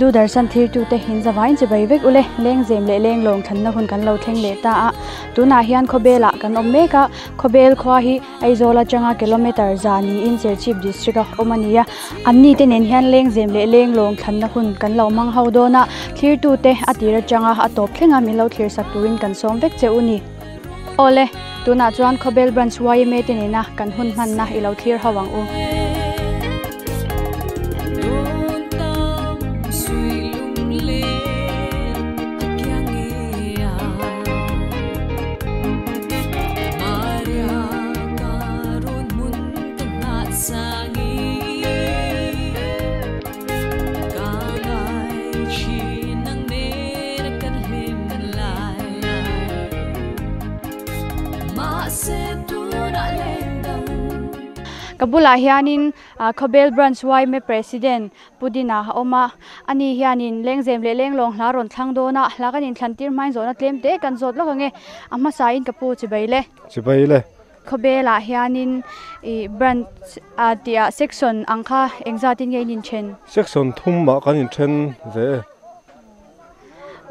Doordarshan thirtute in zavain chibai vek ule lengzem leh lenglawng thlanna hun kan lo thleng leh ta a tunah hian khawbelah kan awm mek a khawbel khua hi Aizawl atanga kilometer za niin Serchhip district a awm a ni a anni te nen hian lengzem leh lenglawng thlanna hun kan lo hmang ho dawn a thlirtute a tir atanga a tawp thleng a min lo thlir sak turin kan sawm vek che u ni. Awle, tunah chuan Khawbel Branch yma te nena kan hun hmanna i lo thlir ho ang u. Ka bulah hianin Khawbel Branch yma President Pu Dina a awm a, ani hianin Lengzem leh Lenglawng hla rawn thlang dawn a, hla kan inthlan tir hmain zawhna tlem te kan zawt lawk ang e, a hmasain ka pu chibai le. Chibai le. Khawbelah hianin ih branch ah tih ah section ang kha engzatin nge in inthen? Section thum ah kan inthen ve e.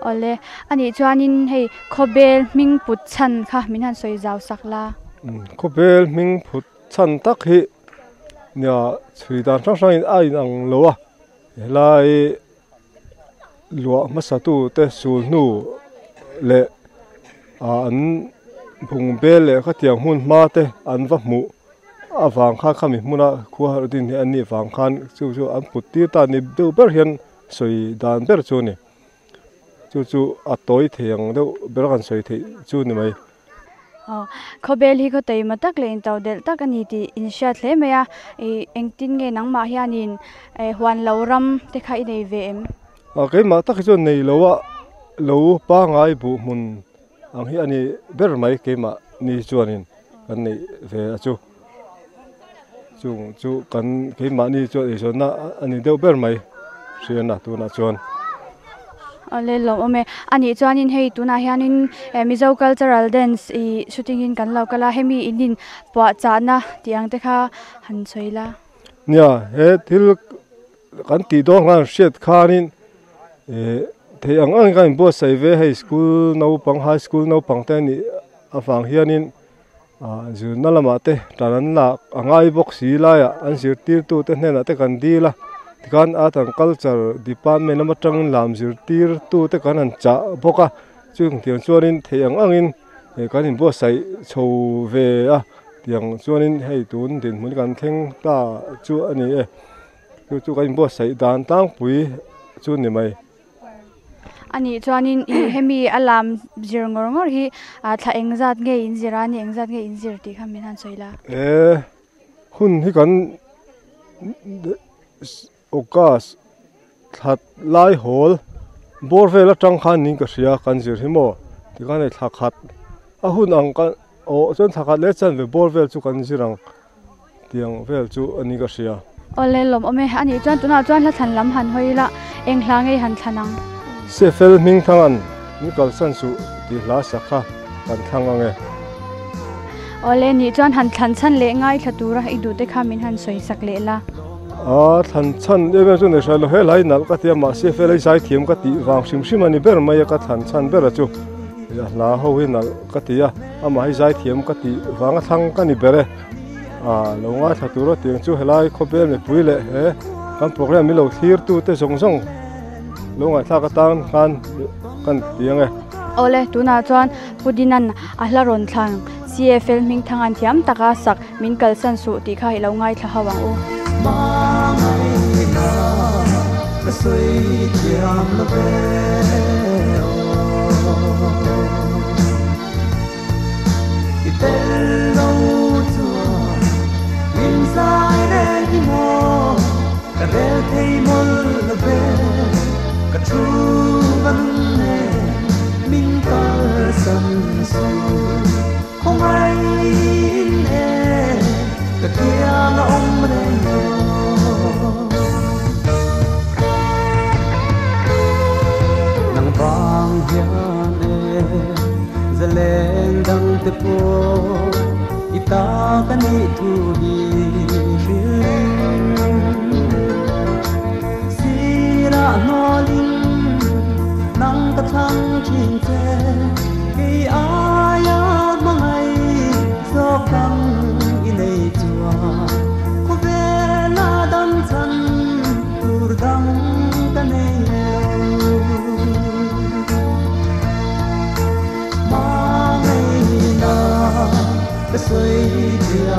Awle, anih chuanin hei Khawbel hming put chhan kha min han sawi zau sak la. Khawbel hming put chhan tak hi nia chhui dan hrang hrangin a inang lo a, helai luah hmasa tute sul hnu leh an bung bel leh khatiang hmun hma te an va hmuh avang khan khami hmuna khua harh din hi an nih vang khan chu chu an put tir ta ni deuh ber hian sawi dan ber chu a ni. Chu chu a tawi thei ang deuh ber a kan sawi theih chu ni mai. Aw, khawbel hi khaw taima tak leh into delh tak a ni tih in hriat hle mai a, ih engtin nge nangmah hianin huan lo ram te kha i nei ve em? Aw, keimah tak hi chuan nei lo a, lo pangai buh hmun ang hi a ni ber mai keimah ni chuanin kan neih ve a chu. Chung chu kan keimahni chuan eizawnna a ni deuh ber mai hriana tunah chuan. Awle lawm awm e. Anih chuanin hei tunah hianin Mizo cultural dance ih shooting in kan lo kal a, hemi in in puah chahna tih ang te kha han sawi la. Nia, he thil kan tih dawn khan hriat khanin ih theih ang ang in kan inbuatsaih ve hei school naupang high school naupang te anih avang hianin Ah zirna lamah te tan an lak a ngai bawk si laiah an zirtirtute hnenah te kan dil a tikhan art and culture department lama tangin lam zirtirtute kan han chah bawk a chung tiang chuanin theih ang angin eh kan inbuatsaih chho ve a tiang chuanin hei tun dinhmun hi kan thleng ta chu a ni e chu chu kan inbuatsaih dan tlangpui chu a ni mai. A nih chuanin ih hemi a lam zir ngawr ngawr hi ah thla engzat nge in zir a ni engzat nge in zir tih kha min han sawi la. E hun hi kan August thla lai hawl bawr vel atang khan niin ka hria kan zir hi maw tikhan hei thla khat a hun ang kan aw chuan thla khat leh chanve bawr vel chu kan zir ang Tiang vel chu a ni ka hria. Awle lawm awm e. A nih chuan tunah chuan hla thlan lam han hawi ila, eng hla ngei han thlan ang? Sefel hming thangan min kalsan suh tih hla sak kha kan thlang ang e. Awle nih chuan han thlan chhan leh ngaithla tura i duhte kha min han sawi sak leh la. A thlan chhan em em chu nei hrai lo he hlai nalh ka ti a, mahse fel a i zaithiam ka tih vang hrim hrim a ni ber mai a ka thlan chhan ber a chu. A hla ho hi nalh ka ti a, amah hi zaithiam ka tih vang a thlang ka ni ber e. Ah lo ngaithla tur a tiang chu helai khawvel mipui leh he kan program hi lo thlir tu te zawng zawng lo ngaihthlak atan khan kan ti ang e. Awle, tunah chuan Pu Dinan a hla rawn thlang CFL hming thang an thiam taka sak min kalsan suh tih kha i lo ngaithla ho ang u. I tel lo chuan min zai reng hi maw ka rel thei mawlh lo ve ka thu van nen min kalsan suh khawngaih in e ka kiang a awm reng rawh nang vang hian e Zaleng dang te pawh i ta ka nih thu hi hrilh sirah hnawl.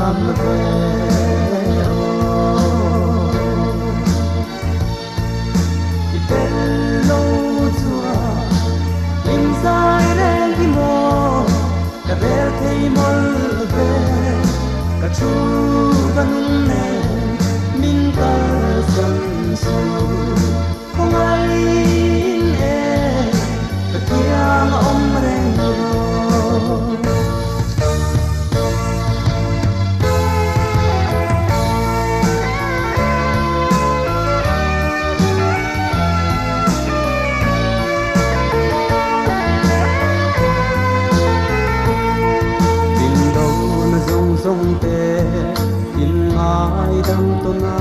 thiam ve aw. I tel lo chuan hlim zai reng hi maw ka rel thei mawlh ve ka thu ka nun nen min kalsan suh khawngaiin e ka kiang a awm reng rawh. Min do na zawng zawng te in ngai dang tawn a,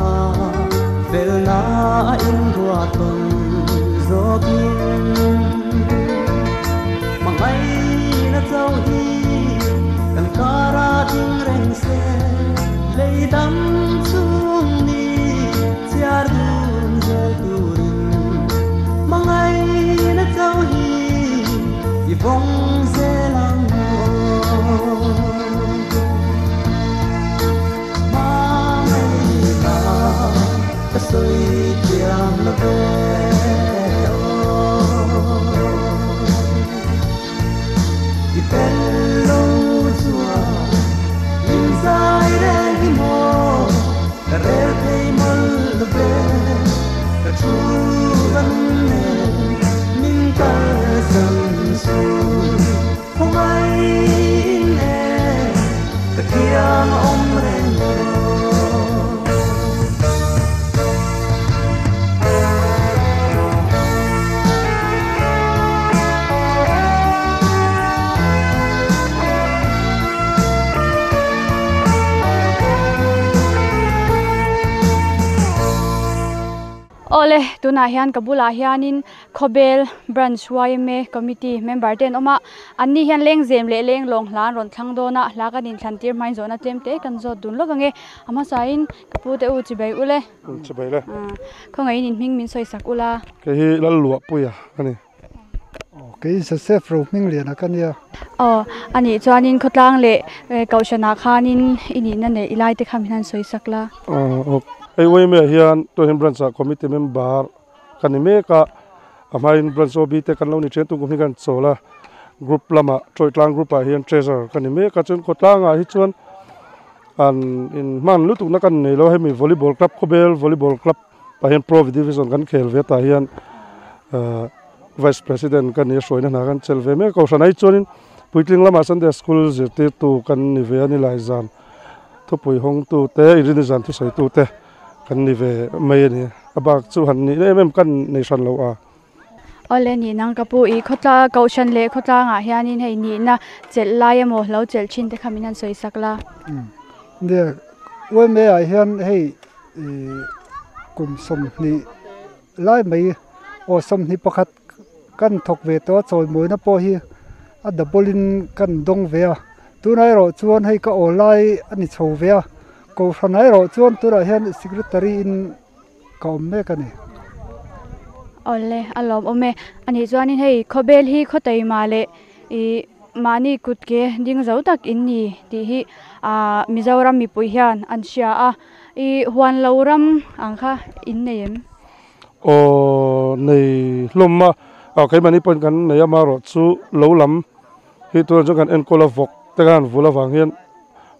fel na a in ruah tawn zawkin. Hmangaih na chauh hi kan kar a ding reng se, lei dam chung ni chhiar dun zel turin. Hmangaih na chauh hi i vawng zel ang aw. Hmangaih na ka sawi thiam lo ve aw. I tel lo chuan hlim zai reng hi maw ka rel thei mawlh lo ve ka thu ka nun nen min kalsan suh khawngaiin e ka kiang a awm reng rawh. Awle, tunah hian ka bulah hianin Khawbel Branch yma Committee member te an awm a, anni hian lengzem leh lenglawng hla an rawn thlang dawn a, hla kan inthlan tir hmain zawhna tlem te kan zawt dun lawk ang e, a hmasain ka pu te u chibei ule. Chibei le. Khawngaih in inhming min sawi sak ula. Kei hi Lalluahpuia a ni. Kei Joseph Rohmingliana ka nia. Aw, a nih chuanin khawtlang leh Kohhranah khanin i nihna neih i laite kha min han sawi sak la. Aw, hei Uaimea hian Tuahin Branch-ah Committee member ka ni mek a, a hmain Branch OB te kan lo ni then tum hi kan chawl a, Group lamah Tawitlang Group-ah hian Treasurer ka ni mek a, chuan khawtlangah hi chuan an inhman lutukna kan nei lo, hemi Volleyball Club Khawbel Volleyball Club tah hian Pro Division kan khel ve tah hian Vice President ka ni a hruaina hna kan chelh ve mek a, Kohhran ai chuanin puitling lamah Sunday School zirtirtu kan ni ve a ni lai zan thupui hawngtu te Irini zan thusawitu te kan ni ve mai a ni, a bak chu han nih em em kan nei hran lo a. Awle ni nang ka pu i khawtla Kohhran leh khawtlangah hianin hei nihna chelh lai emaw lo chelh thin te kha min han sawi sak la. Nia, UMA ah hian hei kum 20 lai mai aw 21 kan thawk ve tawh a chawimawina pawh hi a double in kan dawng ve a tunah erawh chuan hei ka aw lai a ni chho ve a kohhranah erawh chuan tunah hian secretary in ka awm mek a ni. Awle a lawmawm e anih chuanin hei khawbel hi khawtaima leh ih mahni kut ke ding zo tak in ni tih hi ah Mizoram mipui hian an hria a. I huan lo ram ang kha in nei em? Aw, nei hlawm a, aw keimahni pawhin kan nei a, amaherawh chu lo lam hi tunah chuan kan enkawl a, vawk te khan vul avang hian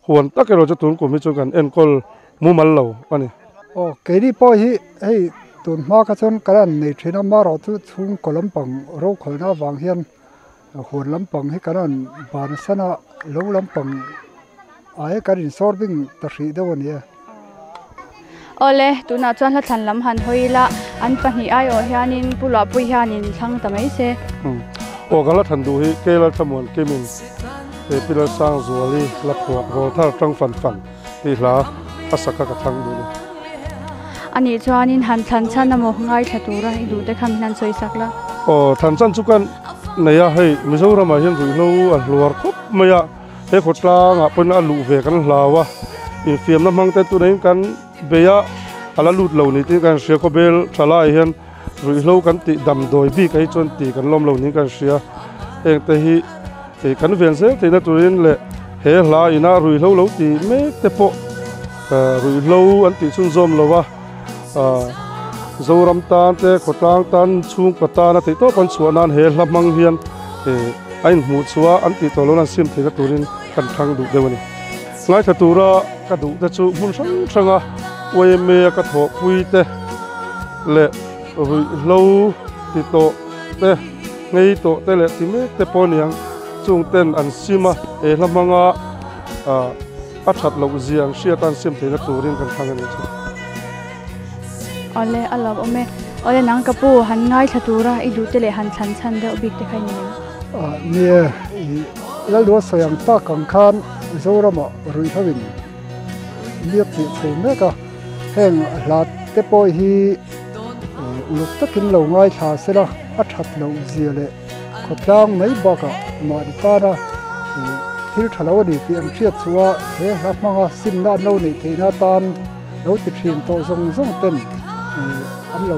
huan tak erawh chu tun kum hi chu kan enkawl mumal lo a ni. Aw, keini pawh hi hei tun hma kha chuan kan han nei thin a, amaherawh chu chhungkaw lampang rokhawlna avang hian Huan lampang hi kan rawn bansan a, lo lampang ah hian kan insawr bing ta hrih deuh a ni e. Awle, tunah chuan hla thlan lam han hawi ila, an pahnih aiawh hianin Pu Luahpui hianin thlang ta mai se. Aw, kan la thlan duh hi Keilal Thlamuan Kimin he Pilar Sangzuali la phuah rawl thar tang fan fan tih hla a sak kha ka thlang duh a ni. Anih chuanin han thlan chhan emaw ngaithla tura i duh te kha min han sawi sak la. Aw, thlan chan chu kan nei a, hei Mizoramah hian ruihhlo a hluar khawp mai a, he khawtlangah pawhin a luh ve kan hlau a, infiamna hmang te tunah kan bei a, a la lut lo ni tih kan hria, khawbel tha lai hian ruihhlo kan tih damdawi bik ah hi chuan tih kan lawm lo niin kan hria, heng te hi kan ven zel theihna turin leh he. He hla ina ruihhlo lo ti mek te pawh ruihhlo an tih chhunzawm lo a, Zoram tan te khawtlang tan chhungkaw tana theihtawp an chhuah nan he hla hmang hian a inhmuh chhuah an tih tawh lohna an sim theihna turin kan thlang duh deuh a ni. Ngaithla tura ka duh te chu hmun hrang hranga YMA a ka thawhpui te leh ruihhlo ti tawh te, ngei tawh te leh ti mek te pawh a ni ang. Chung ten an sim a, he hla hmanga a that loh zia an hriat a an sim theihna turin kan thlang a ni chu. Awle, a lawm awm e. Awle, nang ka pu, han ngaithla tura i duh te leh han thlan chhan deuh bik te kha i ni em? Nia, i Lalduha sawi ang tak ang khan Zoramah ruihho in mi a tih chho mek a, heng hla te pawh hi uluk takin lo ngaithla sela a that loh zia leh Khawtlang mai bakah mahni tana thil tha lo a ni tih an hriat chu a, he hla hmanga simna an lo neih theihna atan lo ti thin tawh zawng zawng ten an lo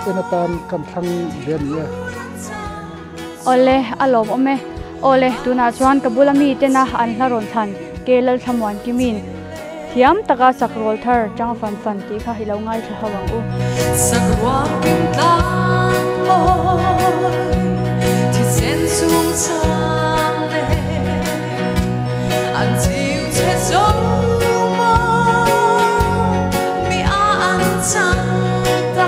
en atan kan thlang ve a ni e. Awle, a lawmawm e. Awle, tunah chuan ka bula mi tena an hla rawn thlan ke Lalthlamuan Kimin thiam taka sakrawl thar chang fan fan tih kha i lo ngaithla ho ang u. Sakruang kim tlang mawi thisen chung chang leh an chiu che zo maw mi a an chang ta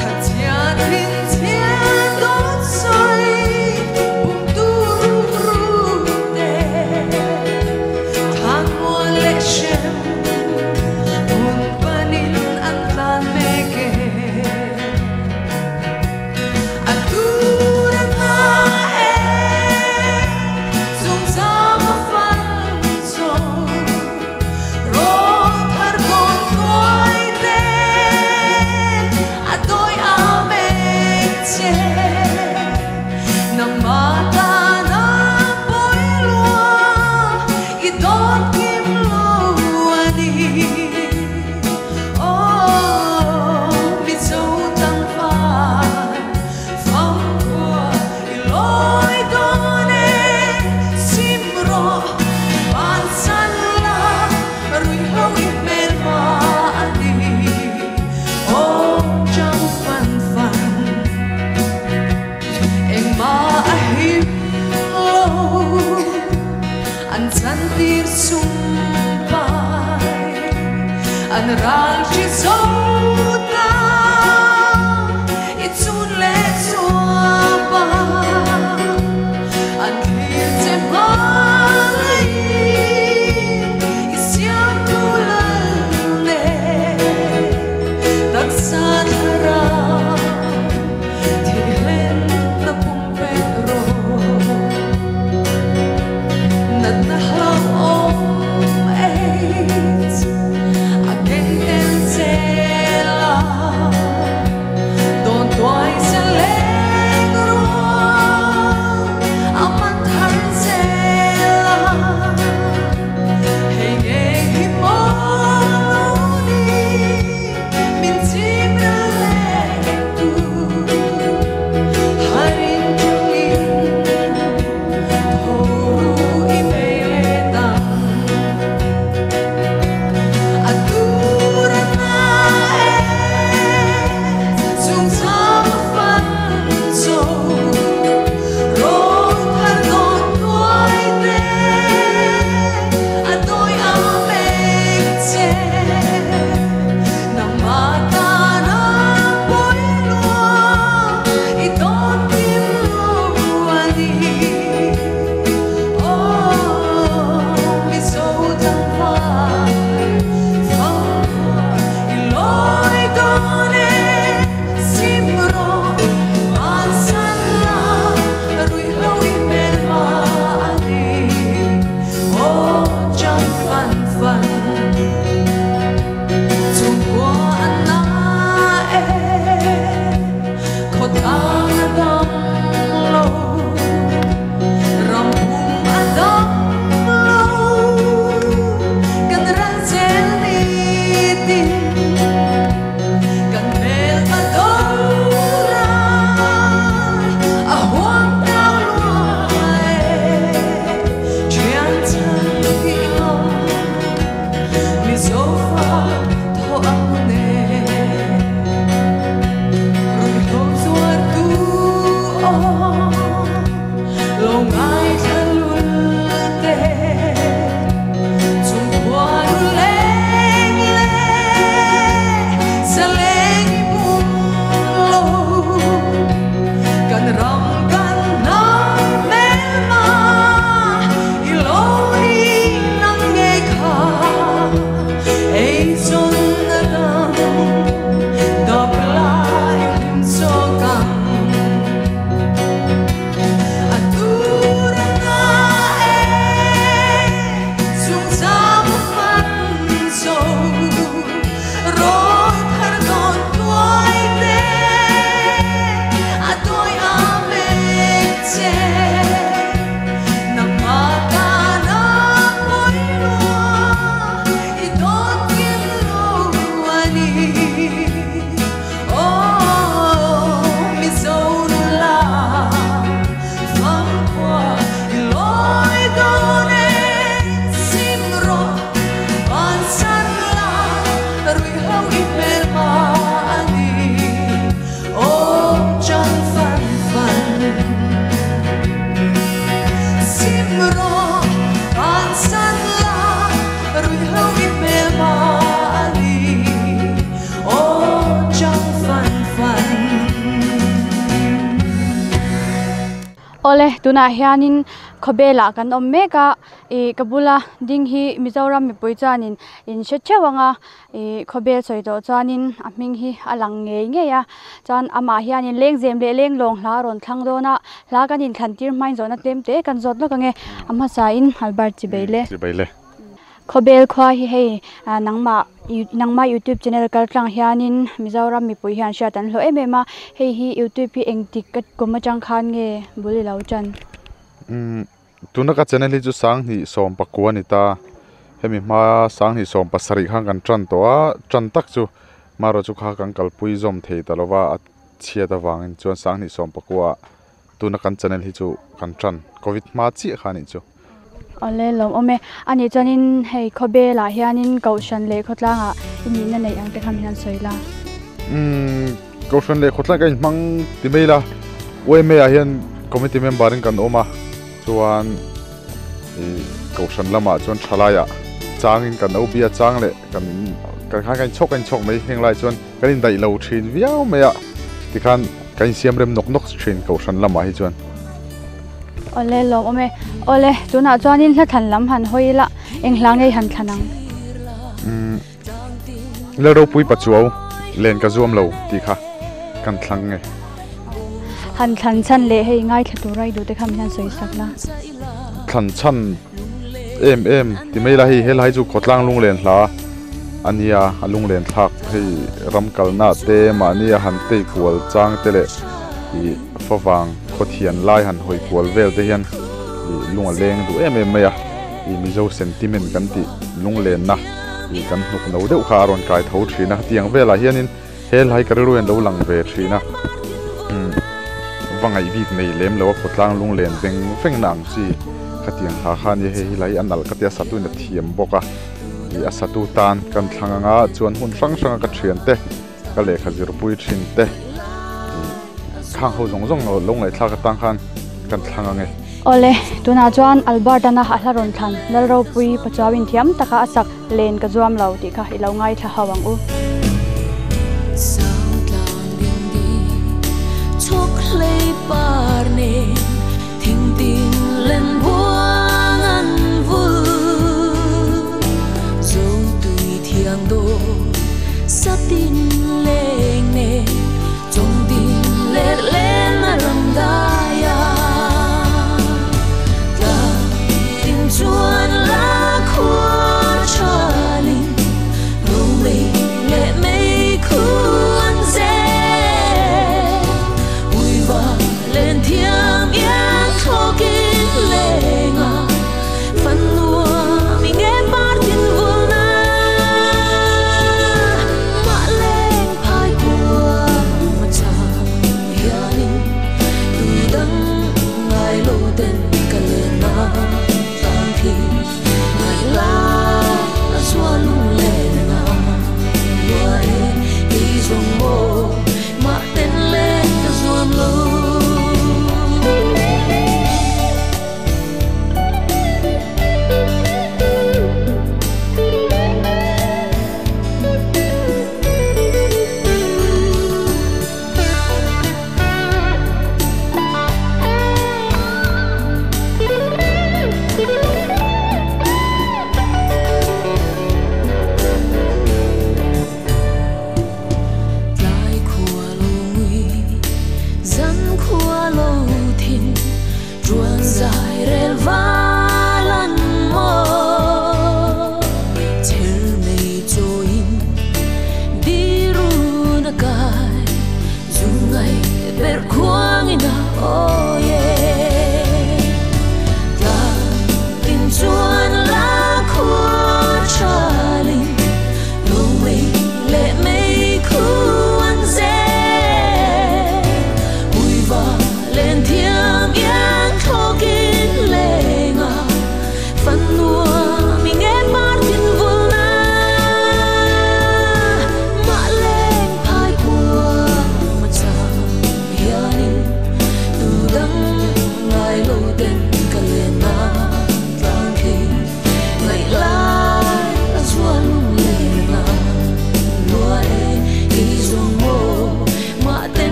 thatchhia thinchhia dawt sawi bum tu ru ru te thanmuan leh hrem hmun panin an tlan mek e. A tur a hna e chung zam a fan chaw rawn thar dawn hnuai te a dawi a mek che nangmah tana pawi lua i dawn kim lo a ni. Aw Mizo tlangval famkhua i lawi dawn e, sim rawh bansan la ruihhlo i hmel hma a ni. Aw chang fan fan engmah a him lo, an chantir sum pai an ral hri zo ta i chun leh chuap a an thlir che hma laiin i siam tu lal leh taksa thlarau thihlen na pumpek rawh natna hlauhawm AIDS a keng tel che. Awle, tunah hianin khawbelah kan awm mek a, ih ka bula ding hi Mizoram mipui chuanin in hre theuh ang a, ih khawbel sawi tawh chuanin a hming hi a lang ngei ngei a, chuan amah hianin lengzem leh lenglawng hla a rawn thlang dawn a, hla kan inthlan tir hmain zawhna tlem te kan zawt lawk ang e, a hmasain Albert Chibeile. Chibeile. Khawbel khua hi hei nangmah nangmah youtube channel kal tlang hianin Mizoram mipui hian hriat an hlawh em em a, hei hi youtube hi engtik ka kum atang khan nge bul i lo tan? Umm tuna ka channel hi chu sanghnih sawm pakua a ni ta, hemi hma sanghnih sawm pasarih khan kan tan tawh a, tan tak chu marawh chu kha kan kalpui zawm thei ta lova a chhiat avangin chuan sanghnih sawm pakua tuna kan channel hi chu kan tan covid hma chiah kha a nih chu. Awle lawm awm e. A nih chuanin hei khawbelah hianin Kohhran leh khawtlangah i nihna neih ang te kha min han sawi la. Umm Kohhran leh khawtlang ka inhmang ti mai la. UMA ah hian committee member in kan awm a, chuan ih Kohhran lamah chuan thalaiah changin kan OB a chang leh kan kan khan kan inchhawk kan inchhawk mai heng lai chuan kan indaih lo thin viau mai a, tikhan kan insiam rem nawk nawk thin Kohhran lamah hi chuan. Awle lawm awm e. Awle tunah chuanin hla thlan lam han hawi ila eng hla ngei han thlan ang. Umm Lalropui Pachuau len ka zuam lo tih kha kan thlang nge. Han thlan chhan leh hei ngaithla tur a i duh te kha min han sawi sak la. Thlan chhan em em ti mai la hei helai chu khawtlang lunglen hla a nia a lunglen thlak hei ram kalna te mahni a han tei kual chang te leh ih Favang khawthian lai han hawi kual vel te hian ih lung a leng duh em em mai a, ih Mizo sentiment kan tih lunglenna ih kan hnuk no deuh kha a rawn kai tho thin a, hetiang velah hianin he hlai ka rilru hian lo lang ve thin a, umm va ngaih bik nei lem lo a khawtlang lunglen veng veng na ang chi khatiang hla kha a nia, hei hi lai a nalh ka tia satuin a thiam bawk a, ih a satu tan kan thlang anga chuan hmun hrang hranga ka thian te. Ka lehkha zirpui thin te khang ho zawng zawng lo ngaihthlak atang khan kan thlang ang e. Awle, tunah chuan Albert-ana a hla rawn thlan Lalropui Pachuau-in thiam taka a sak len ka zuam lo tih kha i lo ngaithla ho ang u.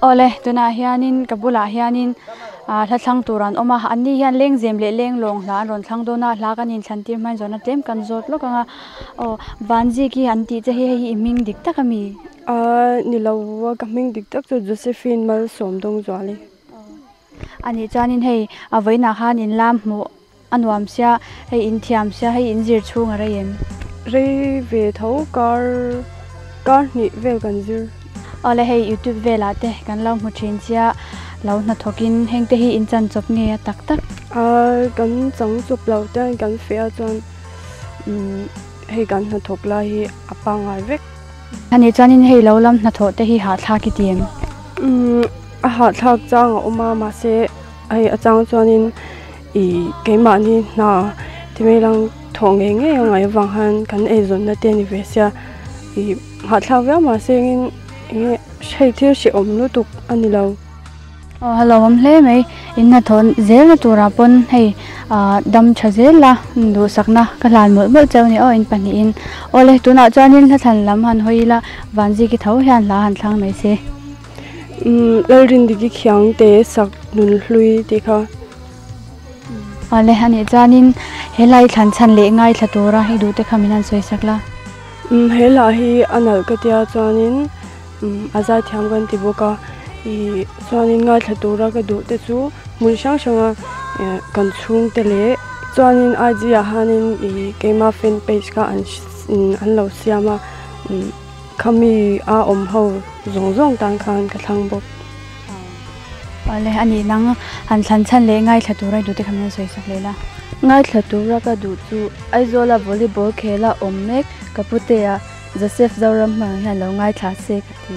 Awle tunah hianin ka bulah hianin ah hla thlang tur an awm a an ni hian lengzem leh lenglawng hla an rawn thlang dawn a hla kan inthlan tir hma in zawhna tlem kan zawt lawk ang a aw vanzik hi an tih che hi hei hi i hming dik tak ami? Ahh ni lo a ka hming dik tak chu Josephine Malsawmdawngzuali. A nih chuanin hei a vawiinah khan in lam hmuh a nuam sia hei in thiam sia hei in zir chhung a rei em? Rei ve tho kar kar hnih vel kan zir. Awle hei youtube velah te kan lo hmu thin chia lo hnathawkin heng te hi in chan chawp nge a tak tak? Ahh kan chang chawp lo te kan feh a chuan umm hei kan hnathawk lai hi a pangngai vek. A nih chuanin hei lo lam hnathawh te hi hahthlak i ti em? Umm a hahthlak chang a awm a mahse hei a chang chuanin ih keimahni hna ti mai lang thawh ngei ngei a ngaih avang khan kan eizawnna te a ni ve sia ih hahthlak viau mahse engin enge hei thil hrehawm lutuk a ni lo. Aw hello awm hle mai in hnathawh zel na turah pawn hei ah dam tha zel a duhsakna ka hlan mawlh mawlh cheu ni aw in pahnih in awle tunah chuanin hla thlan lam han hawi ila vanziki tho hian hla han thlang mai se. Umm Lalrindiki khiang te sak nun hlui tih kha. Awle anih chuanin he hla i thlan chhan leh ngaithla tura i duh te kha min han sawi sak la. Umm he hla hi a nalh ka tia chuanin umm a zaithiam kan ti bawk a ih chuanin ngaithla tura ka duh te chu hmun hrang hranga eh kan chhungte leh chuanin IG ah hianin ih keima fan page kha an an lo siam a umm khami a awm ho zawng zawng tan khan ka thlang bawk. Awle a nih nang han thlan chhan leh ngaithla tura i duh te kha min han sawi sak leh la. Ngaithla tura ka duh chu Aizawla volleyball khela awm mek ka putea Joseph Zoram hmang hian lo ngaithla se ka ti.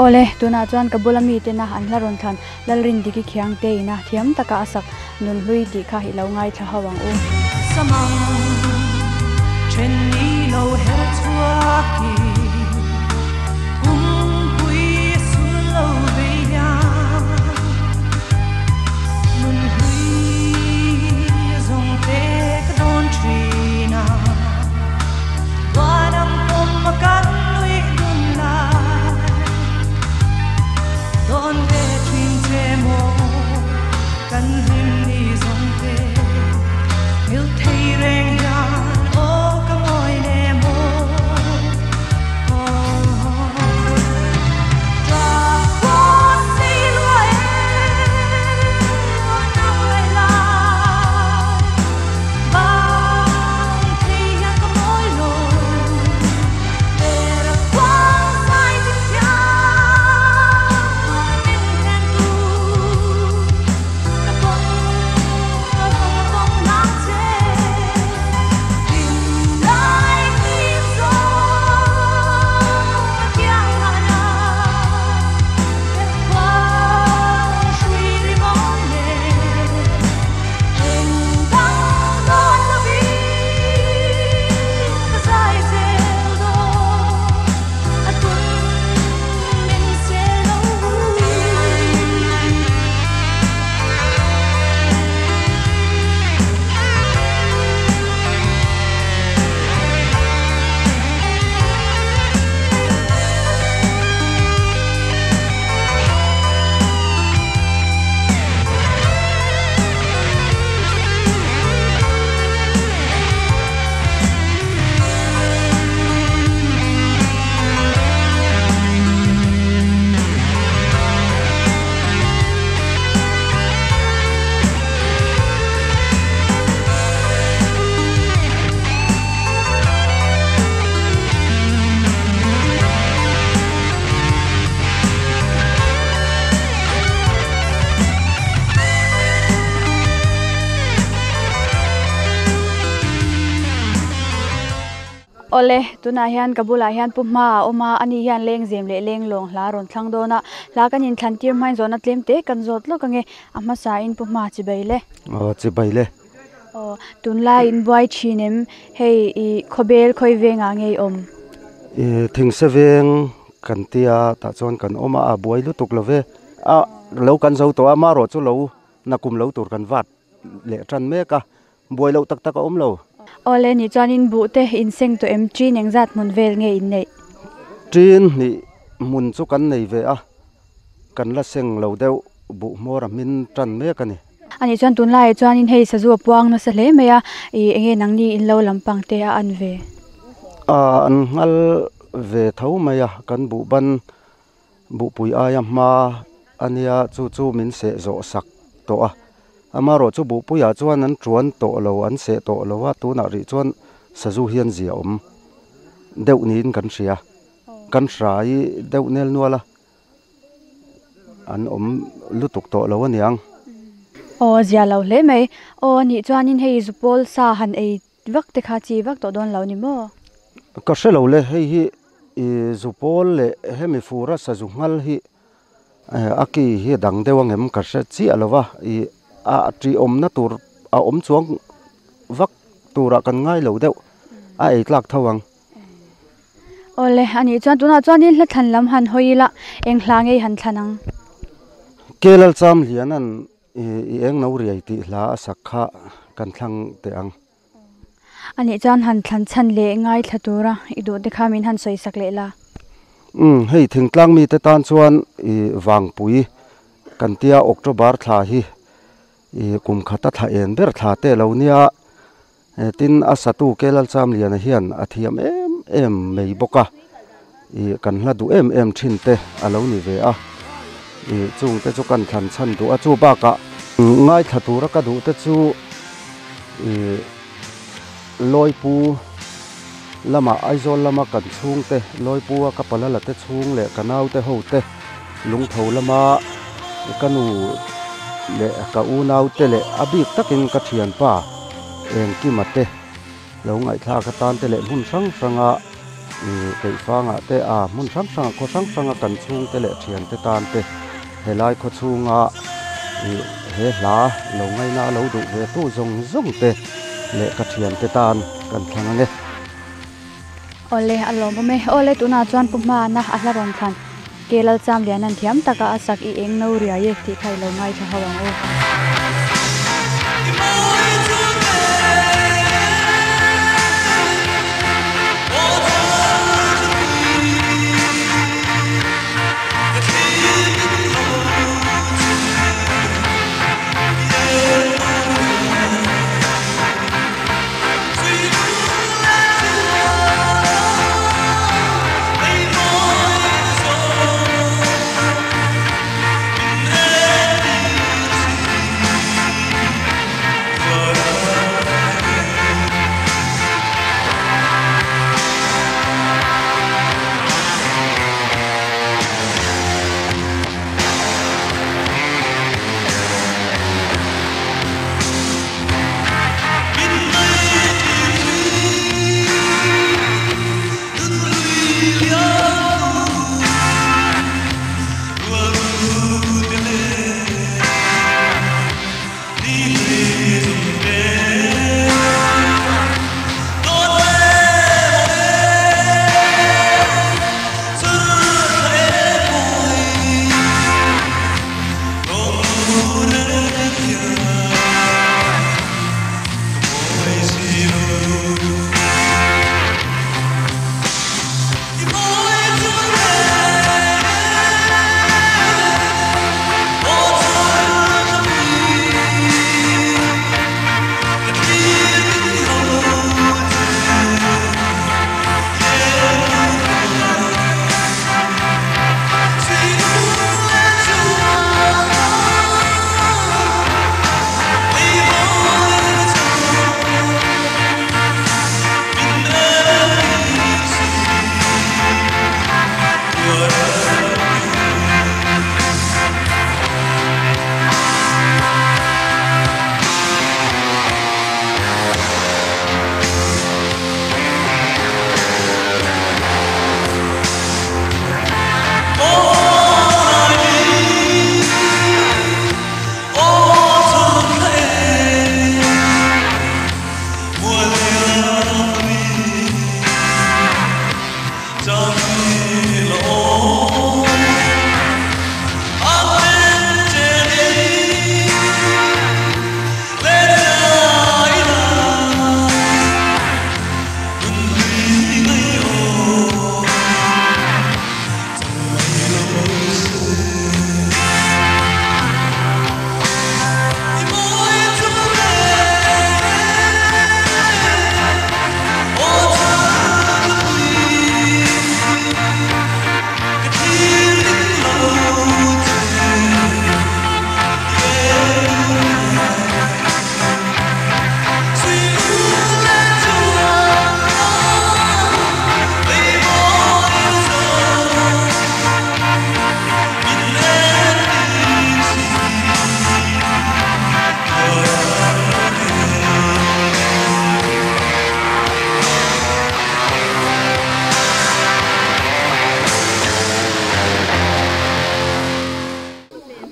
Awle, tunah chuan ka bula mite na an hla rawn thlan Lalrindiki Khiangte ina thiam taka a sak Nunhlui tih kha i lo ngaithla ho ang u. Samang then ni lo her chhuakin Kumpui sul lo vei hian Nunhlui zawng te ka dawn thin a Tuan ang pawm a kan nuih dun lai Dawn ve thin che maw kan hlim ni zawng te Nghilh thei reng hian aw ka ngawi le maw Ṭah pawh sei lua e nang leh lai Bang thei hian ka mawi lo Ber khuang zai ding thiam min hlen tu Ka kawng a vawng a vawng nang che Hlim lai hlim zawng a kiang mahna Ber khuang hrui ri mawi nen Eng dang dawn lovin ka zai zel dawn A tum min sel lo Awle, tunah hian ka bulah hian pu hma a awm a, ani hian lengzem leh lenglawng hla a rawn thlang dawn a, hla kan inthlan tir hmain zawhna tlem te kan zawt lawk ange, a hmasain pu hma chibai le. Aw chibai le. Aw, tunlai in buai thin em? Hei i khawbel khawi vengah nge i awm? I thingse veng kan tia tah chuan kan awm a, a buai lutuk lo ve. A lo kan zo tawh a, amaherawh chu lo nakum lo tur kan vat leh tan mek a, buai loh tak tak a awm lo. Awle nih chuanin buh te in seng tawh em? Ṭin engzat hmun vel nge in neih? Ṭin hnih hmun chu kan nei ve a, kan la seng lo deuh bu hmawr a hmin tan mek ani. Ani chuan tunlai chuanin hei sazu a puang nasa hle mai a ih enge nangni in lo lampang te a an ve. A an nghal ve tho mai a kan buh ban buhpui aia hma ania chu chu min seh zawh sak tawh a amarawh chu buhpuiah chuan an tuan tawh lo an seh tawh lo a tunah rih chuan sazu hian zia awm deuh niin kan hria kan hrai deuh nel nual a an awm lutuk tawh lo aniang. Aw zia lo hle mai aw anih chuanin hei zupawl sa han ei vak te kha chi vak tawh dawn lo ni maw? Ka hre lo le hei hi ih zupawl leh hemi fura sazu nghal hi a ki hi dang deuh angem ka hre chiah lo va ih a tih awmna tur a awm chuang vak turah kan ngai lo deuh a ei tlak tho ang. Awle anih chuan tunah chuanin hla thlan lam han hawi ila eng hla ngei han thlan ang. Kelal cham lian an i eng no riai tih hla a sak kha kan thlang teh ang. Anih chuan han thlan chhan leh ngai thla tura i duh te kha min han sawi sak leh la. Umm hei thingtlang mite tan chuan i vangpui kan tia October thla hi i kum khata thla en ber thla te lo nia tin a satu Kelal Chamliana hian a thiam em em mai bawk a ih kan hla duh em em thin te a lo ni ve a ih chung te chu kan thlan chhan duh a chu bakah ngaithla tura ka duh te chu ih Lawipu lama Aizawl lama kan chhung te Lawipu a ka pala la te chhung leh ka nau te ho te lungtho lama ka nu leh ka u nau te leh a bik takin ka thianpa Engkima te lo ngaihthlak atan te leh hmun hrang hranga ih keihfangah te a hmun hrang hranga khaw hrang hranga kan chhungte leh thiante tan te helai khaw chhunga ih he hla lo ngaina a lo duh ve tu zawng zawng te leh ka thiante tan kan thlang ang e. Awle a lawmawm e. Awle tunah chuan Pu Hmana a hla rawn thlan Ke Lalcham lian an thiam taka a sak i eng no riai e tih kha i lo ngaithla ho ang u.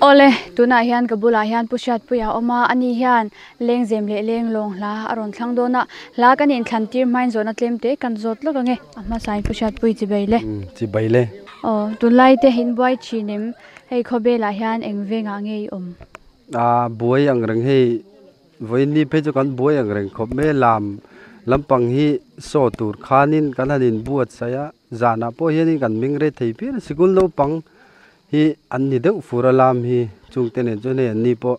Awle, tunah hian ka bulah hian Pu Hriatpuia a awm a, ani hian lengzem leh lenglawng hla a rawn thlang dawn a, hla kan inthlan tir hmain zawhna tlem te kan zawt lawk ang e, a hmasain Pu Hriatpui chibai le. Umm, chibai le. Aw, tunlai te in buai thin em? Hei khawvelah hian eng vengah nge i awm? A, buai ang reng hei Vawiin ni phei chu kan buai ang reng khawp mai a, lam lampang hi saw tur khanin kan han inbuatsaih a, zanah pawh hianin kan meng rei thei phian a, sikul naupang hi an ni deuh fur a lam hi chungte nen chuan hei an ni pawh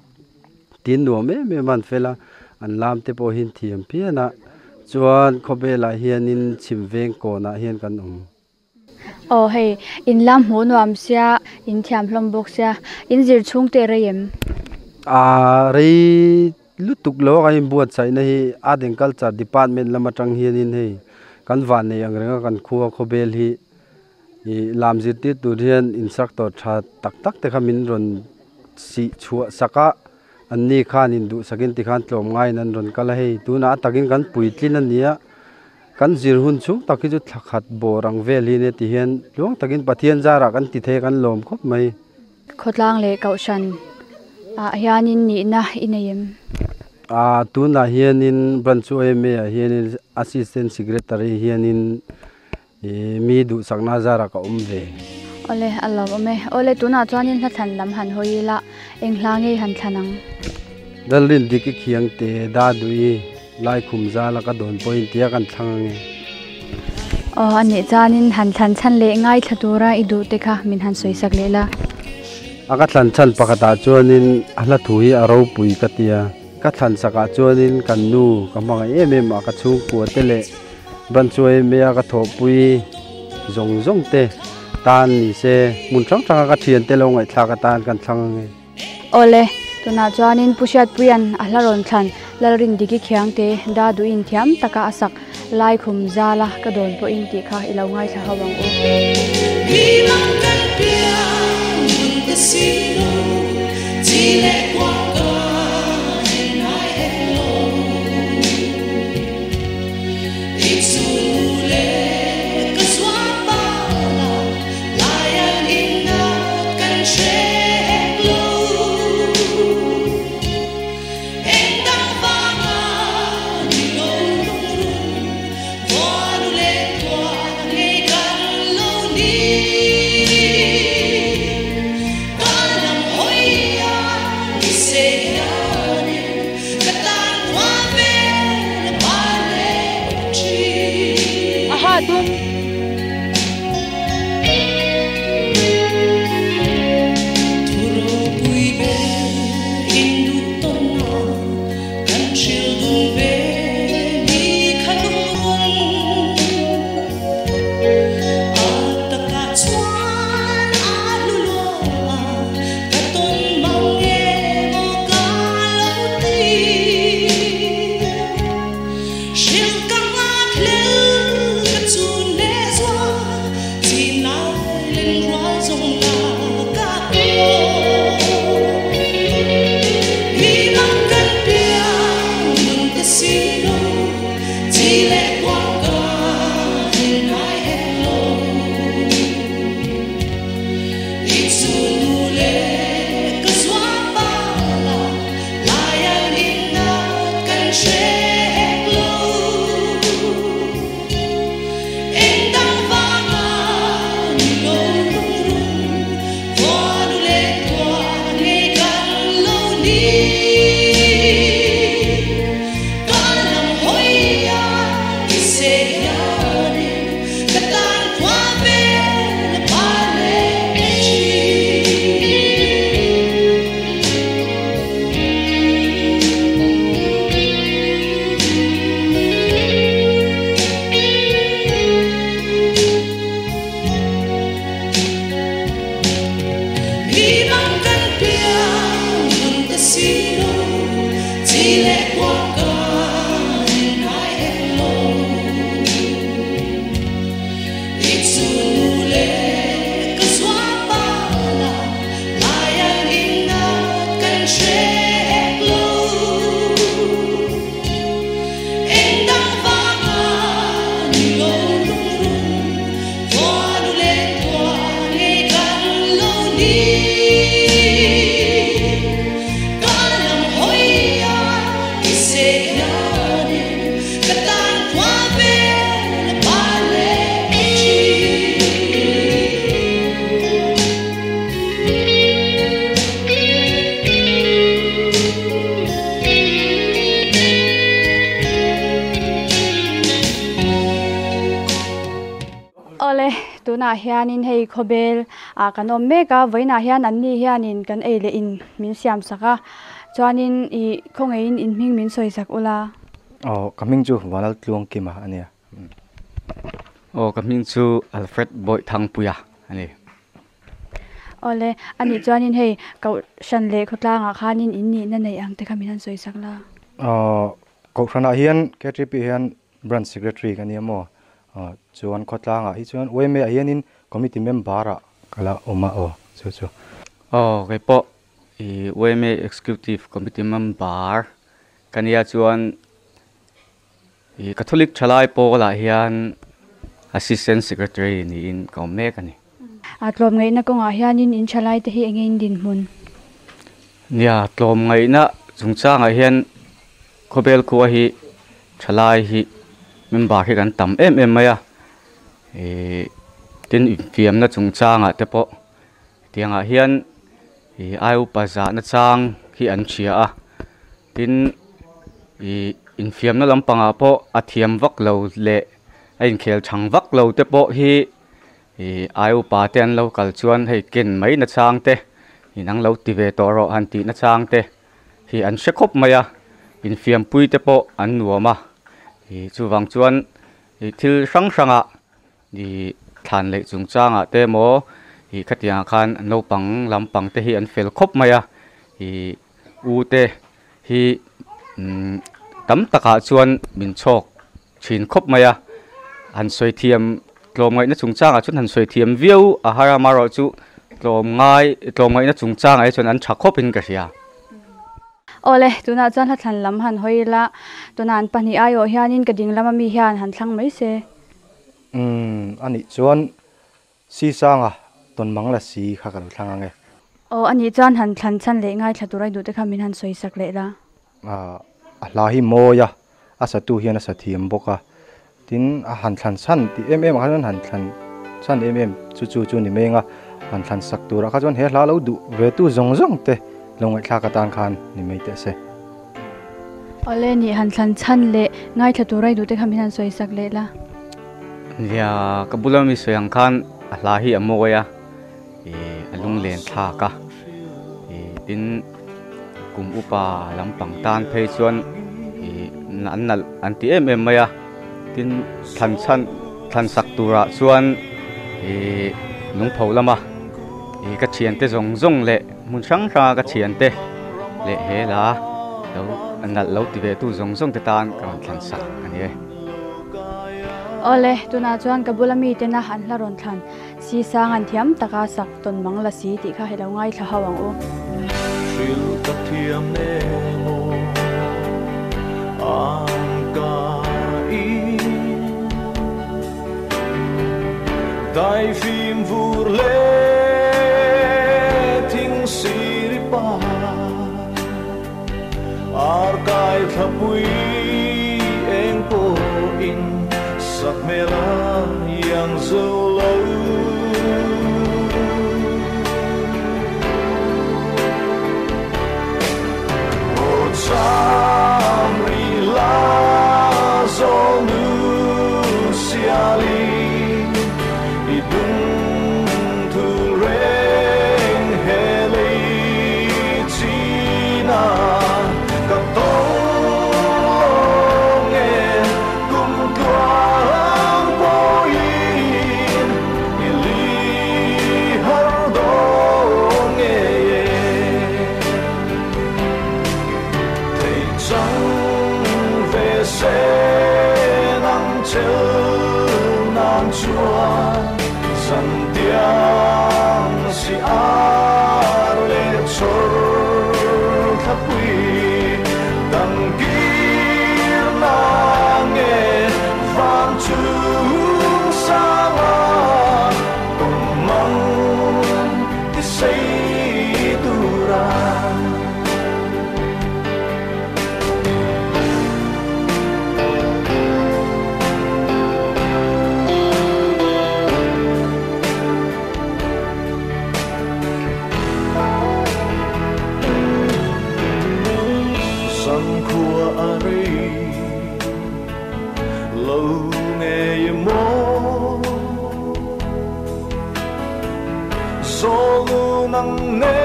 tin nuam em em a an fel a, an lam te pawh hi an thiam phian a, chuan khawvelah hianin chhim veng kawnah hian kan awm. Aw hei, in lam hmuh nuam sia, in thiam hlawm bawk sia, in zir chhung teh rei em? Aa rei lutuk lo a kan inbuatsaihna hi Art and Culture Department lam atang hianin hei kan vannei ang renga kan khua khawvel hi ih lam zirtir tur hian instructor tha tak tak te kha min rawn sih chhuah sak a, anni khan induhsakin tikhan tlawm ngaiin an rawn kal a hei tunah a takin kan puitlin a ni a. Kan zir hun chhung tak hi chu thla khat bawr ang vel hi nia ti hian tluang takin Pathian zarah kan ti thei a kan lawm khawp mai. Khawtlang leh Kohhran ah hianin nihna i nei em? Ah tunah hianin Branch OMA ah hianin Assistant Secretary hianin ih mi duhsakna zarah ka awm ve. Awle a lawm awm e. Awle tunah chuanin hla thlan lam han hawi ila eng hla ngei han thlan ang? Lalrin dik i khiang te da duh i. Laikhum zala ka dawn pawhin tia kan thlang ange. Aw a nih chuanin han thlan chhan leh ngaithla tura i duh te kha min han sawi sak leh la. A ka thlan chhan pakhatah chuanin a hla thu hi a ropui ka ti a, ka thlan sakah chuanin kan nu ka hmangaih em em a, ka chhungkua te leh Branch em a ka thawhpui zawng zawng te tan ni se hmun hrang hranga ka thiante lo ngaihthlak atan kan thlang ange. Awle, tunah chuanin Pu Hriatpuia'n a hla rawn thlan Lalrindiki Khiangte da duhin thiam taka a sak Laikhum zala ka dawn pawhin tih kha i lo ngaithla ho ang u. Mi mang kan piang hun te si lo, chi leh kua ka en ngai hek lo. I chu le ka zuam bal a, Lion in nat kan hre hek lo. Eng dang vanga ni lo lungrun, Khuanu leh khua ngei kan lo ni. Ka lam hawi a ni se hianin ka tan khua vel a ban leh thin. Aha tum. Thu ropui ber in duh tawn a, kan hril dun ve ni kha lungrun. A takah chuan a hlu lua a, ka tawn mang nge maw ka lo ti. Hril ka nghak hlel ka chun le. Awle, tunah hianin hei khawbel ah kan awm mek a, vawiinah hian an ni hianin kan ei leh in min siam sak a, chuanin ih khawngaihin in hming min sawi sak ula. Aw, ka hming chu Vanal Tluangkima a nia. Aw, ka hming chu Alfred Bawihthangpuia a ni. Awle, a nih chuanin hei Kohhran leh khawtlangah khanin in nihna neih ang te kha min han sawi sak la. Aw, Kohhranah hian KTP hian Branch Secretary ka nia maw? Aw, chuan khawtlangah hi chuan YMA ah hianin Committee Member ah ka la awm a aw, chu chu. Aw, kei pawh i YMA Executive Committee Member ka nia chuan i Catholic Thalai Pawlah hian Assistant Secretary niin ka awm mek a ni. A tlawmngaihna kawngah hianin in thalai te hi eng nge in dinhmun? Nia, tlawmngaihna chungchangah hian khawvel khua hi thalai hi member hi kan tam em em mai a, ih tin infiamna chungchangah te pawh tiangah hian ih ai upa zahna chang hi an hria a, tin ih infiamna lampangah pawh a thiam vak lo leh a inkhel chhang vak lo te pawh hi Ih ai upa te an lo kal chuan hei ken mai na chang te inang lo ti ve tawh rawh han tih na chang te hi an hre khawp mai a, infiampui te pawh an nuam a, ih chuvang chuan ih thil hrang hrangah ih thlan leh chungchangah te emaw ih khatiangah khan naupang lampang te hi an fel khawp mai a, ih u te hi umm tam takah chuan min chhawk thin khawp mai a, han sawi thiam tlawmngaihna chungchangah chuan han sawi thiam viau a har a, amaherawhchu tlawmngai tlawmngaihna chungchangah hi chuan an tha khawpin ka hria. Awle, tunah chuan hlathlan lam han hawi ila, tunah an pahnih aiawh hianin ka ding lama mi hian han thlang mai se. Umm, anih chuan Sisanga tawn mang la si kha ka lo thlang ang e. Aw, anih chuan han thlan chhan leh ngaithla tur ai duh te kha min han sawi sak leh la. A hla hi mawi a, a satu hian a sa thiam bawk a, tin a han thlan chhan tih em em ah kha chuan han thlan chhan em em chu chu chu ni meng a, han thlan sak turah kha chuan he hla lo duh ve tu zawng zawng te lo ngaihthlak atan khan ni mai teh se. Awle nih han thlan chhan leh ngaithla tur ai duh te kha min han sawi sak leh la. Nia, ka bula mi sawi ang khan a hla hi a mawi a, ih a lunglen thlak a, ih tin kum upa lampang tan phei chuan ih an nalh an ti em em mai a, tin thlan chhan thlan sak turah chuan ih lungpho lama ih ka thiante zawng zawng leh hmun hrang hranga ka thiante leh he la lo nalh lo ti ve tu zawng zawng te tan ka rawn thlan sak a ni e. Awle, tunah chuan ka bula miten a an hla rawn thlan si sang an thiam taka sak tawn mang la si tih kha hei lo ngaithla ho ang u. Hril ka thiam emaw ang ka in Daifim vur leh thing siri pa Ar kai thlapui eng pawhin sak hmel a iang zo lo. Aw cham rih la zawl nu siali i dung thul reng he lei china ka tawng lawng e kum tluang pawhin i li har dawn nge e thei chang ve se nang chel nan chuan zan tiang si ar leh chhawr thlapui dang kir na nge van chung sanga tum mang ti sei tura. Zankhua a rei lo ngei maw. Solu nang nen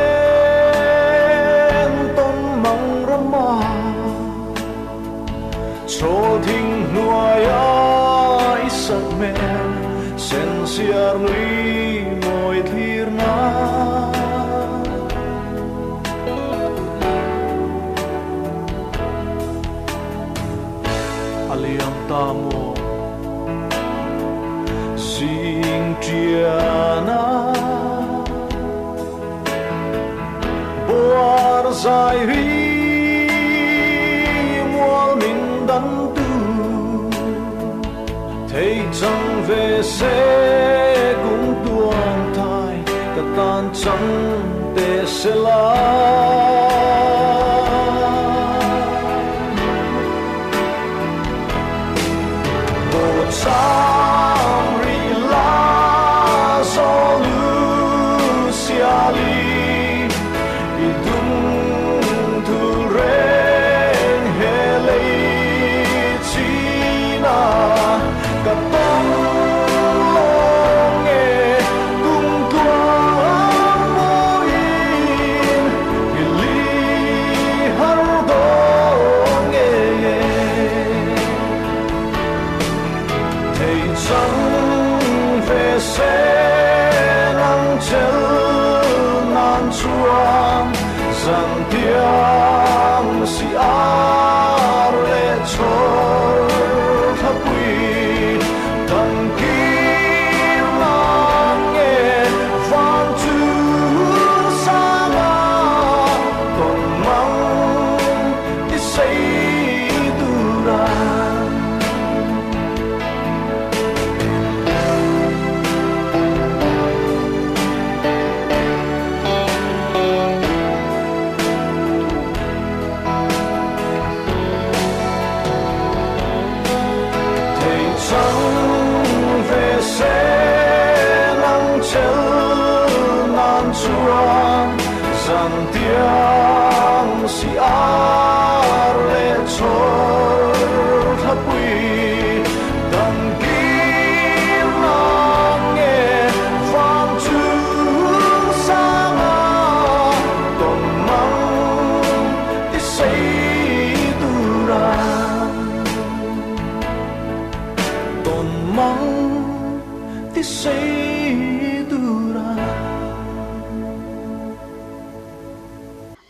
ton mang rama cho thing nuaya isak men sen siar nui moi thlir na aliam ta mo sing triana buar zai ri mual min dan tu thei chang ve se cung tuan thai ka tan chang te se la bo chang ri la so lu sia li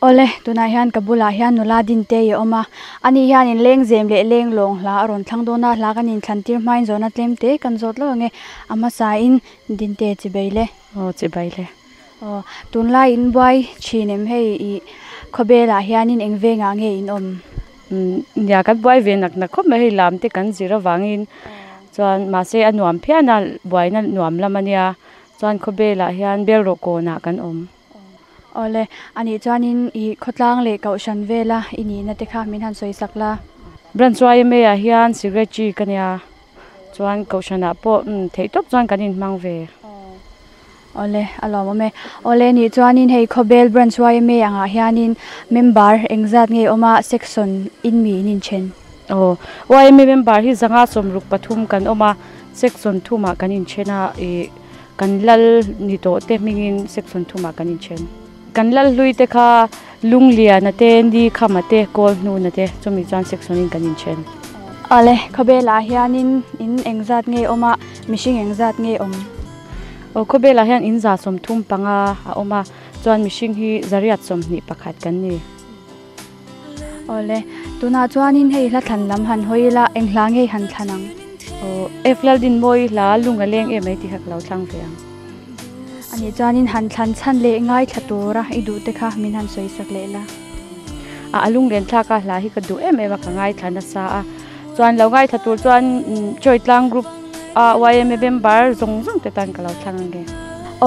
Ole tunah hian ka bulah hian nula din te i awm a ani hian in leng zem leh leng lawng hla a rawn thlang dawn a hla kan inthlan tir hmain zawhna tlem te kan zawt lo ange a hmasa in din te chi bai le aw chi bai le aw tunlai in buai thin em hei i khawvelah hianin eng vengah nge in awm nia kan buai ve nak nak khawp mai hei lam te kan zir awangin chuan mahse a nuam phian a buaina nuam lam ania chuan khawvelah hian bel rawh kawnah kan awm. Ole ani chuanin i khawtlang leh kohhran vela i nihna te kha min han sawi sak la. Branch YMA ah hian secretary ka nia chuan kohhranah pawh theih tawp chuan kan inhmang ve. Ole a lawm awm e. Ole ni chuanin hei khawvel branch YMA angah hianin member engzat nge awm a section in mi in inthen. Aw YMA member hi zanga 63 kan awm a section thumah kan inthen a i kan lal ni tawh te hmingin section thumah kan inthen. Kan lal hlui te kha lunglian te ni khama te kawl hnu na te chumi chuan section in kan inthen. Ale khawvelah hianin in engzat nge awm a mihring engzat nge awm. Aw khawvelah hian in 135 a awm a chuan mihring hi 121 kan ni. Ole tunah chuanin hei hla thlan lam han hawi la eng hla nge han thlan ang. Aw F lal din mawi hla lunga leng em mai ti kha ka lo thlang ve ang. Ani chuanin han thlan chhan leh ngai thla tura i duh te kha min han sawi sak leh la. A alung len thla ka hla hi ka duh em em a ka ngai thlan a sa a chuan lo ngai thla tur chuan Chawitlang group a YMA member zawng zawng te tan ka lo thlang ange.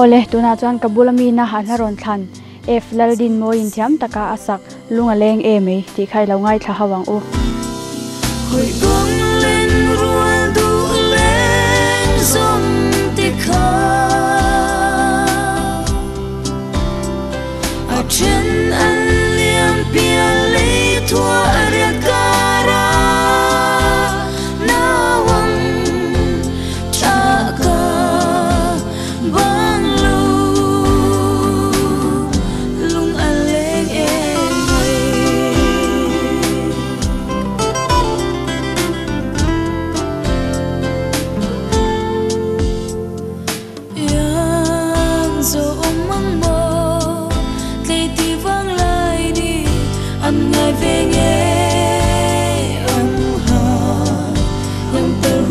Ole tunah chuan ka bula mi na han rawn thlan F lal din mawi in thiam taka a sak lunga leng em mai tih kha i lo ngai thla ho ang u. Hoi bang len rual du leng zawng te kha trên anh liam pia lấy thua riêng cara nawang cha ka bang lu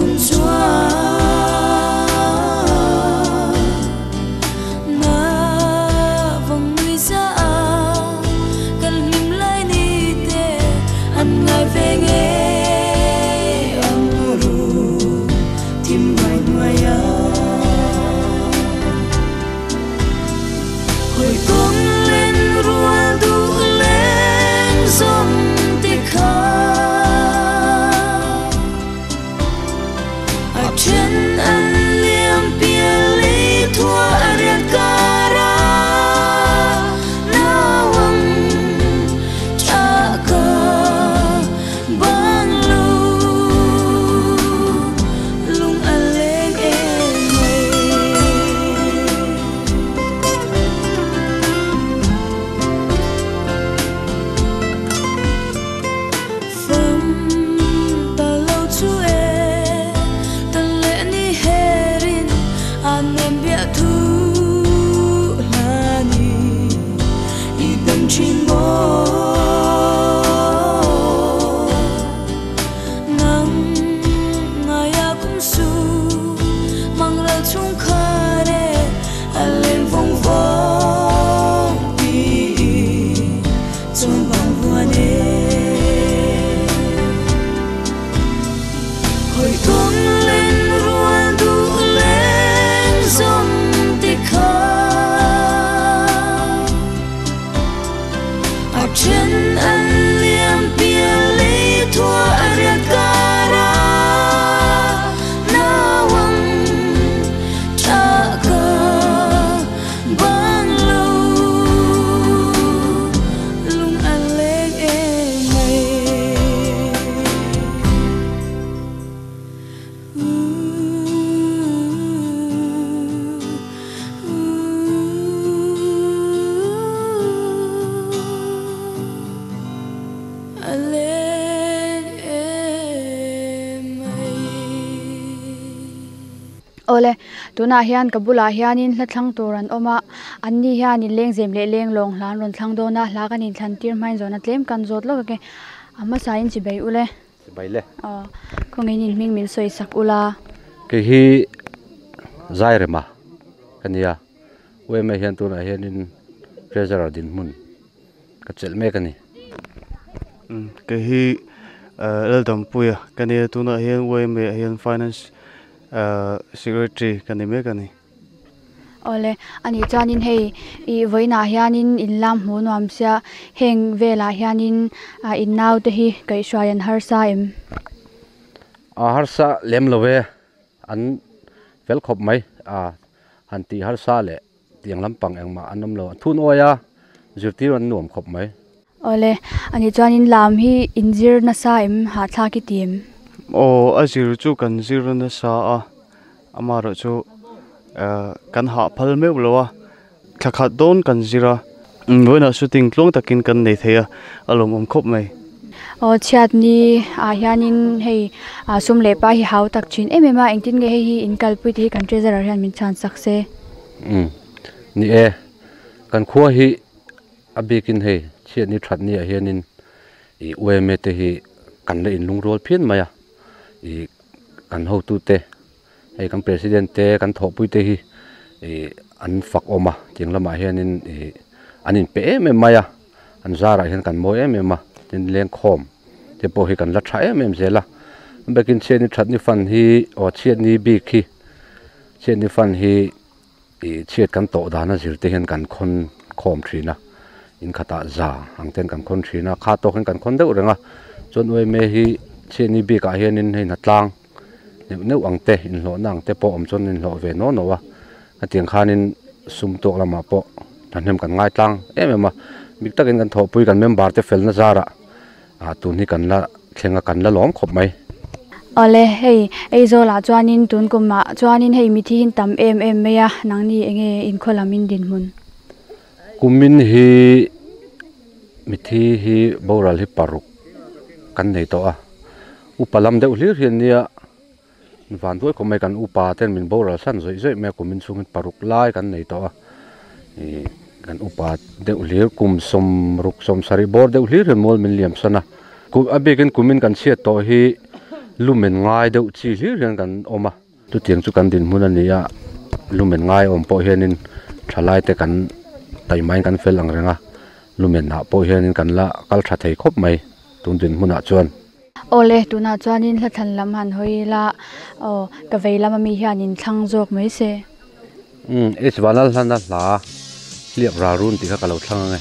kum chuan na vang nui za kan hlim lai ni te an ngai ve nge ang ru tim mai mai a hồi con lên ruột đủ lên dòng te kha a chen an liam pia li thua riat kara nawang cha ka bang lu lung a leng em mây. Phong ta lâu chú e ta lệ ni herin an em bia thu la ni i dam chin mo nang ngaya kum su mang ra chung khare a lên vong vong ti chung bang vuane hồi con lên ruột đủ lên dòng te kha a chen an liam pia li thua riat kara nawang cha ka bang lu lung a leng em mây. A leng em mây. Ole tuna hian kabula hianin hla thlang tur an awm a anni hianin lengzem leh leng lawng hlan rawn thlang dawn a hla kan in thlan tir hmain zawhna tlem kan zawt lawk ake a hmasa in chi bai ule chi bai le khawngin in hming min sawi sak ula ke hi zai rema kania weme hian tuna hianin treasurer din hmun ka chel mek ani ke hi eldam puia kania tuna hian weme hian finance secretary kani mek ani. Ole ani chuanin hei i voina hianin in lam hmu nuam sia heng velah hianin in nau te hi kaihhruai an harsa em a harsa lem lowe an fel khop mai a han ti harsa le tiang lampang engmah an awm lo thun awia zirtir an nuam khop mai. Ole ani chuanin lam hi inzir nasa em ha thla ki tim o a zir chu kan zir nasa a amaro chu kan ha phal meu lowa thakhat don kan zira voina shooting tlong takin kan nei theia alom om khop mai. O chiat ni a hianin hei sum le pa hi hau tak chin em em a engtin nge hei hi in kalpui te hi kan treasurer hian min chan sak se. Ni e kan khuwa hi a bikin hei chiat ni that ni a hianin i ueme te hi kan le in lungrol phian mai a i kan ho tu te hei kan president te kan thawhpui te hi i an fak awm a tiang lamah hianin i an in pe em em mai a an zarah hian kan mawi em em a tin leng khawm te pawh hi kan la tha em em zel a bekin chiat ni that ni fan hi aw chiat ni bik hi chiat ni fan hi i chiat kan tawh dan a zir te hian kan khawn khawm thin a in khatah za ang ten kan khawn thin a kha tawk hian kan khawn deuh reng a chuan uaime hi chiat ni bikah hianin hei hnatlang neuh neuh ang te inhlawhna ang te pawh awm chuan inhlawh ve naw naw a a tiang khanin sum tawk lamah pawh thahnem kan ngai tlang em em a bik takin kan thawhpui kan member te felna zarah a tun hi kan la thlenga kan la lawm khawp mai. Ole hei Aizawlah chuanin tun kumah chuanin hei mithi hin tam em em mai a nangni enge inkhaw in din hmun. Kumin hi mithi hi boral hi paruk kan nei tawh a upa lam deuh hlir hian nia van duai khawp mai kan upa ten min boral san zawih zawih mai a kumin chungin paruk lai kan nei tawh a kan upa deuh hlir kum sawm ruk sawm sarih bawr deuh hlir hian mual min liam san a a bikin kumin kan chhiat tawh hi Lumen ngai deuh chi hlir hian kan awm a chu tiang chu kan dinhmun a ni a lumen ngai awm pawh hianin thalai te kan taimain kan fel ang reng a lumen ah pawh hianin kan la kal tha thei khawp mai tun dinhmunah chuan. Awle tunah chuanin hla thlan lam han hawi ila aw ka vei lama mi hianin thlang zawk mai se. Umm H Vanal hlana hla hliap ral run tih kha ka lo thlang ang e.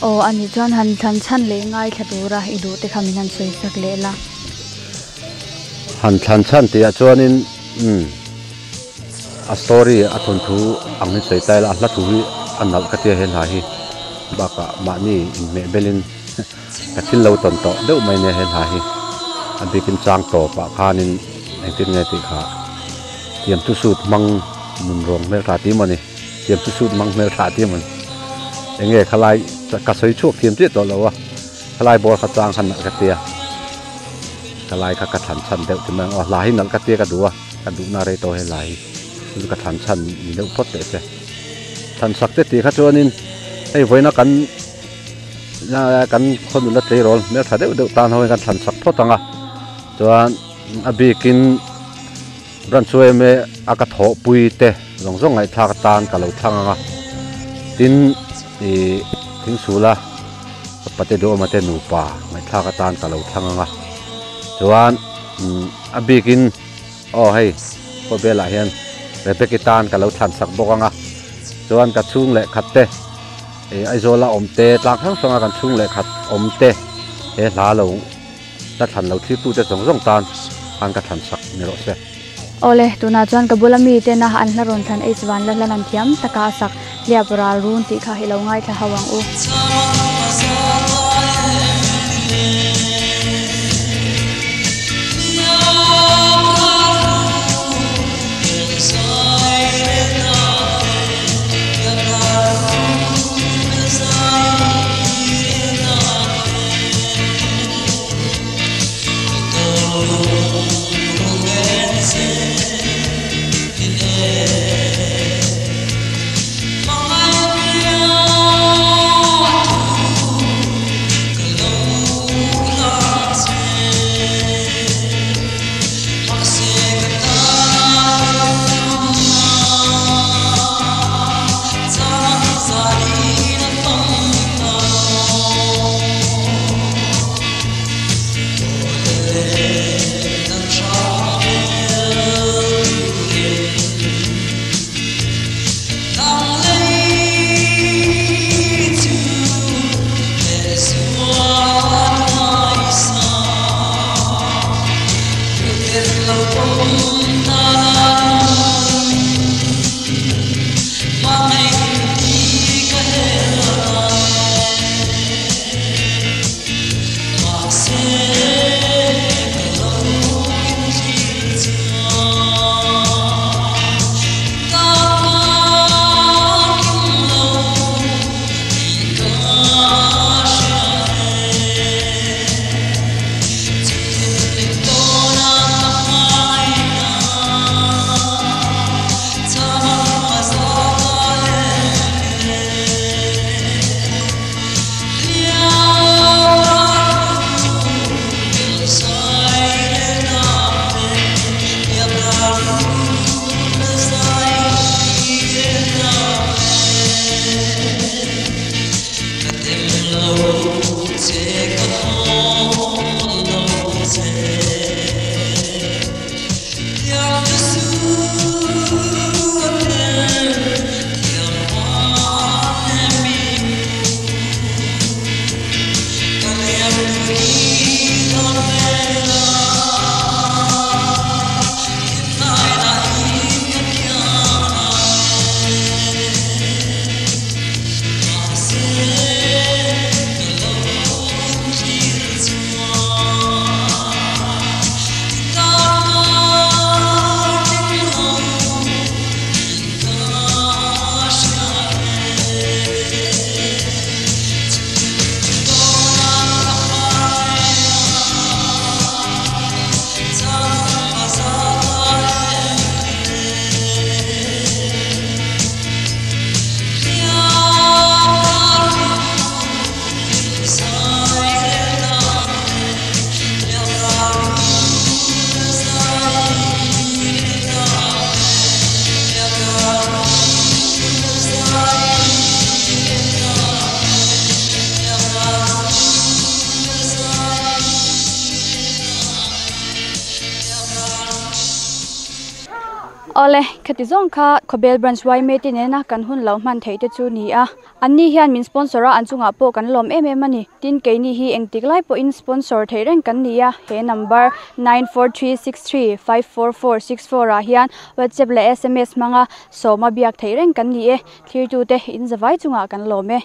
Aw a nih chuan han thlan chhan leh ngaithla tura i duh te kha min han sawi sak leh la. Han thlan chhan tih ah chuanin umm a story a thawnthu ang hi sawi ta ila a hla thu hi a nalh ka tia he hla hi bakah mahni inhmeh belin ka thil lo tawn tawh deuh mai nia he hla hi a bikin chang tawpah khanin engtin nge tih kha tiam chu suit hmang nun rawng hmeltha tih maw ni tiam chu suit hmang hmeltha tih maw ni enge khalai ka sawi chhuak thiam chiah tawh lo a khalai bawr kha chang kha nalh ka tia khalai kha ka thlan chhan deuh ti mai ang aw hla hi nalh ka tia ka duh a ka duhna rei tawh he hla hi chu ka thlan chhan ni deuh phawt teh se thlan sak te tih kha chuanin hei vawiina kan kan khaw nula tleirawl hmeltha deuh deuh tan ho hian kan thlan sak phawt ang a chuan a bikin Branch yma a ka thawhpui te zawng zawng ngaihthlak atan ka lo thlang ang a tin ih thingsul a ka pate duhawma te nupa ngaihthlak atan ka lo thlang ang a chuan a bikin aw hei khawvelah hian Rebecca tan ka lo thlan sak bawk ang a chuan ka chhung leh khat te ih Aizawla awm te tlang hrang hranga kan chhung leh khat awm te he hla lo Ka thlan lo thlirtute zawng zawng tan khan ka thlan sak ni rawh se. Awle, tunah chuan ka bula mite na an hla rawn thlan H van la hlan an thiam taka a sak hliap ral run tih kha i lo ngaithla ho ang u. Awle, khati zawng kha Khawbel Branch yma te nena kan hun lo hman theih te chu ni a. Anni hian min sponsor a, an chungah pawh kan lawm em em a ni. Tin, keini hi engtik lai pawhin sponsor theih reng kan ni a, he number 9436354464 ah hian WhatsApp leh sms hmanga sawma biak theih reng kan ni e. Thirtute in zavai chungah kan lawm e.